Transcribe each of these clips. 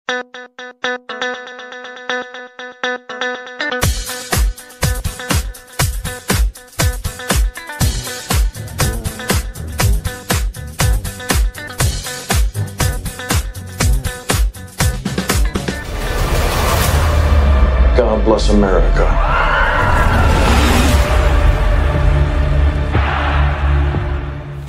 God bless America.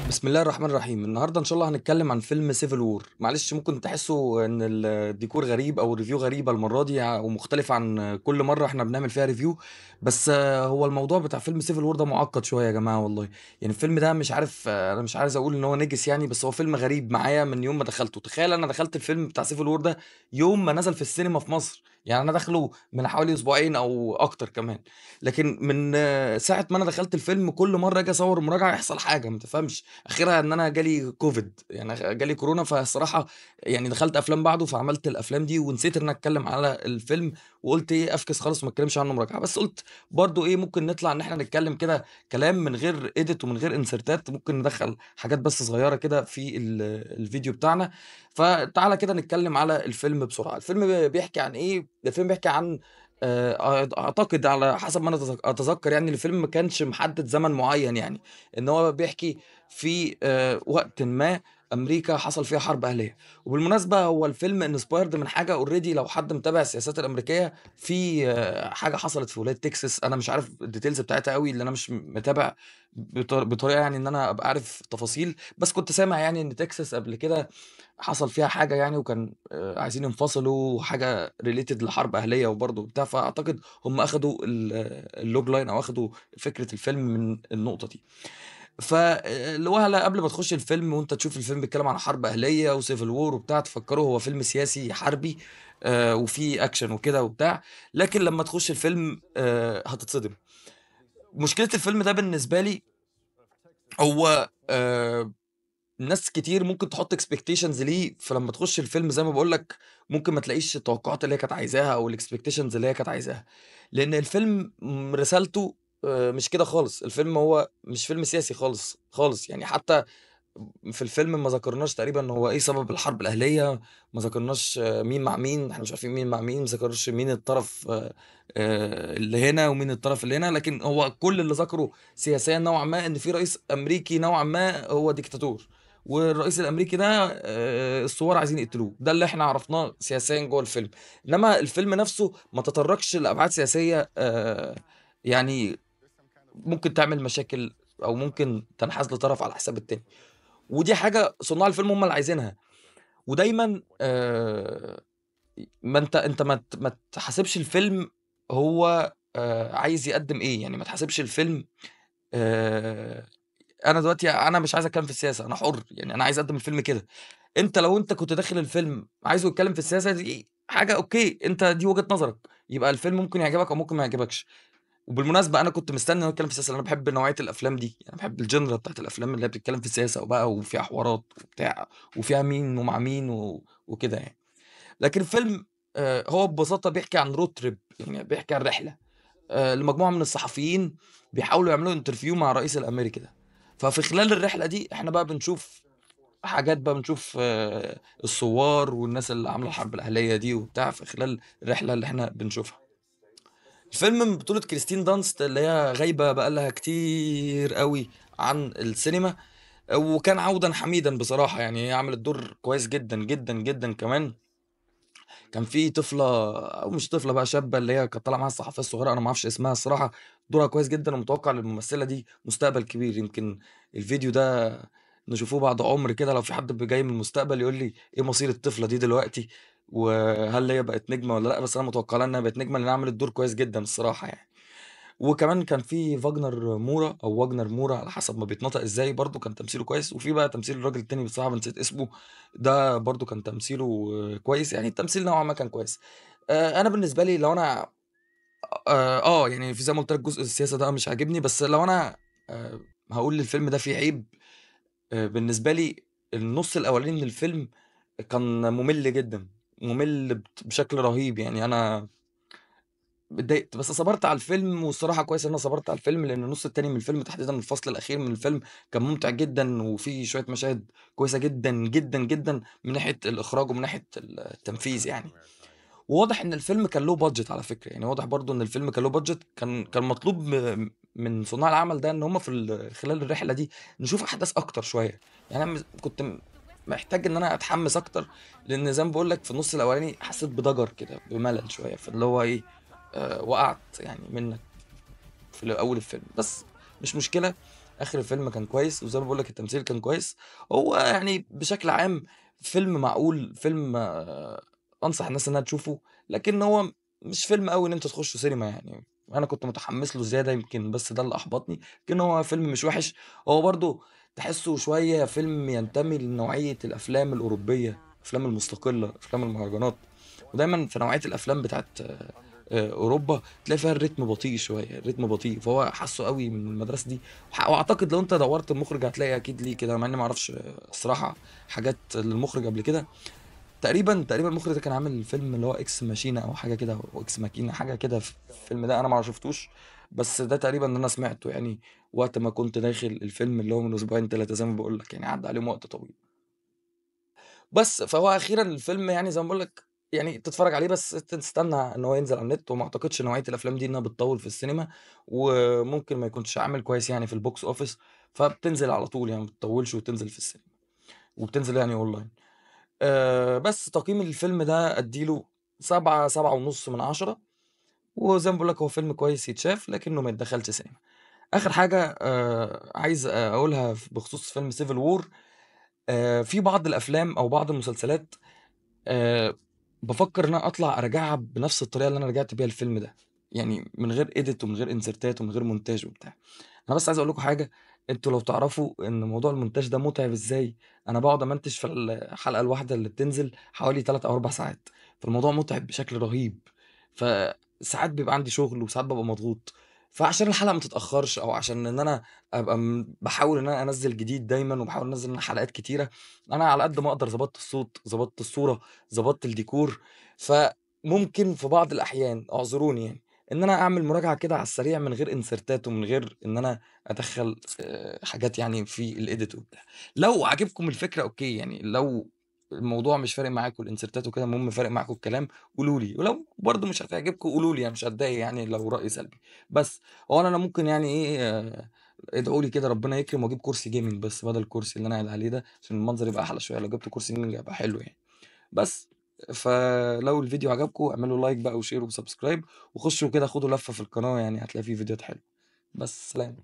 بسم الله الرحمن الرحيم. النهارده ان شاء الله هنتكلم عن فيلم Civil War. معلش ممكن تحسوا ان الديكور غريب او ال review غريبة المرة دي ومختلف عن كل مرة احنا بنعمل فيها review، بس هو الموضوع بتاع فيلم Civil War ده معقد شوية يا جماعة والله. يعني الفيلم ده مش عارف، انا مش عايز اقول ان هو نجس يعني، بس هو فيلم غريب معايا من يوم ما دخلته. تخيل انا دخلت الفيلم بتاع Civil War ده يوم ما نزل في السينما في مصر، يعني انا داخله من حوالي اسبوعين او اكتر كمان، لكن من ساعة ما انا دخلت الفيلم كل مرة اجي اصور مراجعه يحصل حاجة ما تفهمش، اخرها ان انا جالي كوفيد، يعني جالي كورونا. فالصراحه يعني دخلت افلام بعده، فعملت الافلام دي ونسيت ان انا اتكلم على الفيلم، وقلت ايه افكس خالص وما اتكلمش عنه مراجعه، بس قلت برضو ايه ممكن نطلع ان احنا نتكلم كده كلام من غير edit ومن غير insert ات، ممكن ندخل حاجات بس صغيرة كده في الفيديو بتاعنا. فتعالى كده نتكلم على الفيلم بسرعة. الفيلم بيحكي عن ايه؟ الفيلم بيحكي عن اعتقد على حسب ما انا اتذكر يعني الفيلم ما كانش محدد زمن معين، يعني ان هو بيحكي في وقت ما امريكا حصل فيها حرب اهليه. وبالمناسبة هو الفيلم inspired من حاجة already، لو حد متابع السياسات الامريكية في حاجة حصلت في ولاية تكساس، انا مش عارف ال details بتاعتها قوي لان انا مش متابع بطريقة يعني ان انا ابقى عارف تفاصيل، بس كنت سامع يعني ان تكساس قبل كده حصل فيها حاجة يعني، وكان عايزين ينفصلوا حاجة related لحرب اهليه وبرضه بتاع، فاعتقد هم اخدوا ال logline او اخدوا فكرة الفيلم من النقطة دي. فالوهله قبل ما تخش الفيلم وانت تشوف الفيلم بيتكلم عن حرب اهليه و civil war وبتاع، تفكروا هو فيلم سياسي حربي وفي اكشن وكده وبتاع، لكن لما تخش الفيلم هتتصدم. مشكلة الفيلم ده بالنسبة لي هو ناس كتير ممكن تحط expectations ليه، فلما تخش الفيلم زي ما بقول لك ممكن ما تلاقيش التوقعات اللي هي كانت عايزاها او ال expectations اللي هي كانت عايزاها، لان الفيلم رسالته مش كده خالص. الفيلم هو مش فيلم سياسي خالص خالص، يعني حتى في الفيلم ما ذكرناش تقريبا هو ايه سبب الحرب الاهلية، ما ذكرناش مين مع مين، احنا مش عارفين مين مع مين، ما ذكرناش مين الطرف اللي هنا ومين الطرف اللي هنا، لكن هو كل اللي ذكره سياسيا نوعا ما ان في رئيس امريكي نوعا ما هو ديكتاتور، والرئيس الامريكي ده الثوار عايزين يقتلوه، ده اللي احنا عرفناه سياسيا جوه الفيلم. انما الفيلم نفسه ما تطرقش لابعاد سياسية يعني ممكن تعمل مشاكل او ممكن تنحاز لطرف على حساب التاني، ودي حاجة صناع الفيلم هم اللي عايزينها. ودايما ما انت ما تحاسبش الفيلم هو عايز يقدم ايه، يعني ما تحاسبش الفيلم. انا دلوقتي انا مش عايز اتكلم في السياسة، انا حر، يعني انا عايز اقدم الفيلم كده. انت لو انت كنت داخل الفيلم عايزه يتكلم في السياسة دي حاجة okay، انت دي وجهه نظرك، يبقى الفيلم ممكن يعجبك او ممكن ما يعجبكش. وبالمناسبة انا كنت مستني انه يتكلم في السياسة، لأن انا بحب نوعية الافلام دي، يعني بحب ال genre بتاعت الافلام اللي هي بتتكلم في السياسة وبقى وفيها حوارات وبتاع وفيها مين ومع مين وكده يعني. لكن الفيلم هو ببساطة بيحكي عن road trip، يعني بيحكي عن رحله لمجموعة من الصحفيين بيحاولوا يعملوا interview مع الرئيس الامريكي ده. ففي خلال الرحلة دي احنا بقى بنشوف حاجات، بقى بنشوف الثوار والناس اللي عامله الحرب الاهلية دي وبتاع في خلال الرحلة اللي احنا بنشوفها. الفيلم من بطولة كريستين دانست اللي هي غايبة بقالها كتير قوي عن السينما، وكان عودا حميدا بصراحة، يعني هي عملت دور كويس جدا جدا جدا. كمان كان في طفلة أو مش طفلة بقى، شابة اللي هي كانت طالعة معاها الصحفية الصغيرة، أنا ما أعرفش اسمها الصراحة، دورها كويس جدا ومتوقع للممثلة دي مستقبل كبير. يمكن الفيديو ده نشوفوه بعد عمر كده، لو في حد جاي من المستقبل يقول لي إيه مصير الطفلة دي دلوقتي وهل هي بقت نجمة ولا لأ، بس أنا متوقع لها إنها بقت نجمة لأنها عملت دور كويس جدا الصراحة يعني. وكمان كان في فاجنر مورا أو واجنر مورا على حسب ما بيتنطق إزاي، برضو كان تمثيله كويس. وفي بقى تمثيل الراجل التاني بصراحة نسيت اسمه، ده برضو كان تمثيله كويس، يعني التمثيل نوعا ما كان كويس. أنا بالنسبة لي لو أنا يعني في زي ما قلت لك جزء السياسة ده مش عاجبني، بس لو أنا هقول للفيلم ده فيه عيب، بالنسبة لي النص الأولاني من الفيلم كان ممل جدا، ممل بشكل رهيب. يعني انا اتضايقت، بس صبرت على الفيلم. والصراحة كويس إن أنا صبرت على الفيلم، لأن النُص التاني من الفيلم تحديدًا الفصل الأخير من الفيلم كان ممتع جدًا، وفيه شوية مشاهد كويسة جدًا، جدًا، جدًا من ناحية الإخراج ومن ناحية التنفيذ يعني. وواضح إن الفيلم كان له budget على فكرة، يعني واضح برضه إن الفيلم كان له budget، كان مطلوب من صُناع العمل ده إن هم في خلال الرحلة دي نشوف أحداث أكتر شوية. يعني أنا كنت محتاج إن أنا أتحمس أكتر، لإن زي ما باقول لك في النُص الأولاني حسيت بضجر كده، بملل شوية، فاللي هو إيه، وقعت يعني منك في أول الفيلم، بس مش مشكلة، آخر الفيلم كان كويس، وزي ما باقول لك التمثيل كان كويس. هو يعني بشكل عام فيلم معقول، فيلم أنصح الناس إنها تشوفه، لكن هو مش فيلم أوي إن أنت تخشه سينما يعني. أنا كنت متحمس له زيادة يمكن، بس ده اللي أحبطني، لكن هو فيلم مش وحش. هو برضه تحسه شوية فيلم ينتمي لنوعية الأفلام الأوروبية، الأفلام المستقلة، أفلام المهرجانات، ودايمًا في نوعية الأفلام بتاعة أوروبا تلاقي فيها الريتم بطيء شوية، الريتم بطيء، فهو حاسه أوي من المدرسة دي. وأعتقد لو أنت دوّرت المخرج هتلاقي أكيد ليه كده، مع إني ما أعرفش الصراحة حاجات للمخرج قبل كده. تقريبًا المخرج ده كان عامل فيلم اللي هو Ex Machina أو حاجة كده، أو Ex Machina حاجة كده. في الفيلم ده أنا ما شفتوش، بس ده تقريبًا اللي أنا سمعته يعني وقت ما كنت داخل الفيلم اللي هو من أسبوعين 3 زي ما باقول لك، يعني عدى عليهم وقت طويل. بس فهو أخيرًا الفيلم يعني زي ما باقول لك يعني تتفرج عليه بس تستنى إن هو ينزل على النت، وما أعتقدش نوعية الأفلام دي إنها بتطوّل في السينما، وممكن ما يكونش عامل كويس يعني في الbox office، فبتنزل على طول يعني ما بتطوّلش وتنزل في السينما، وبتنزل يعني online. بس تقييم الفيلم ده أدّي له 7، 7.5 من 10، وزي ما باقول لك هو فيلم كويس يتشاف، لكنه ما يتدخلش سينما. آخر حاجة عايز أقولها بخصوص فيلم Civil War، في بعض الأفلام أو بعض المسلسلات بافكر إن أنا أطلع أراجعها بنفس الطريقة اللي أنا راجعت بيها الفيلم ده، يعني من غير edit ومن غير insert ات ومن غير مونتاج وبتاع. أنا بس عايز أقول لكم حاجة، أنتم لو تعرفوا إن موضوع المونتاج ده متعب إزاي، أنا باقعد أمنتج في الحلقة الواحدة اللي بتنزل حوالي 3 أو 4 ساعات، فالموضوع متعب بشكل رهيب. فساعات بيبقى عندي شغل وساعات بابقى مضغوط، فعشان الحلقة ما تتأخرش أو عشان إن أنا أبقى باحاول إن أنا أنزّل جديد دايمًا، وباحاول أنزّل حلقات كتيرة، أنا على قد ما أقدر ضبطت الصوت، ضبطت الصورة، ضبطت الديكور، فممكن في بعض الأحيان اعذروني يعني، إن أنا أعمل مراجعة كده على السريع من غير insert ات ومن غير إن أنا أدخّل حاجات يعني في الedit وبتاع. لو عاجبكم الفكرة okay، يعني لو الموضوع مش فارق معاكم ال insert ات وكده، المهم فارق معاكم الكلام قولوا لي، ولو برضه مش هتعجبكم قولوا لي، أنا مش هاتضايق يعني لو رأي سلبي. بس هو أنا ممكن يعني إيه، ادعوا لي كده ربنا يكرم وأجيب كرسي gaming بس بدل الكرسي اللي أنا قاعد عليه ده، عشان المنظر يبقى أحلى شوية، لو جبت كرسي gaming هيبقى حلو يعني. بس فلو الفيديو عجبكم اعملوا like بقى وshare وsubscribe، وخشوا كده خدوا لفة في القناة، يعني هتلاقي في فيديوهات حلوة. بس سلام.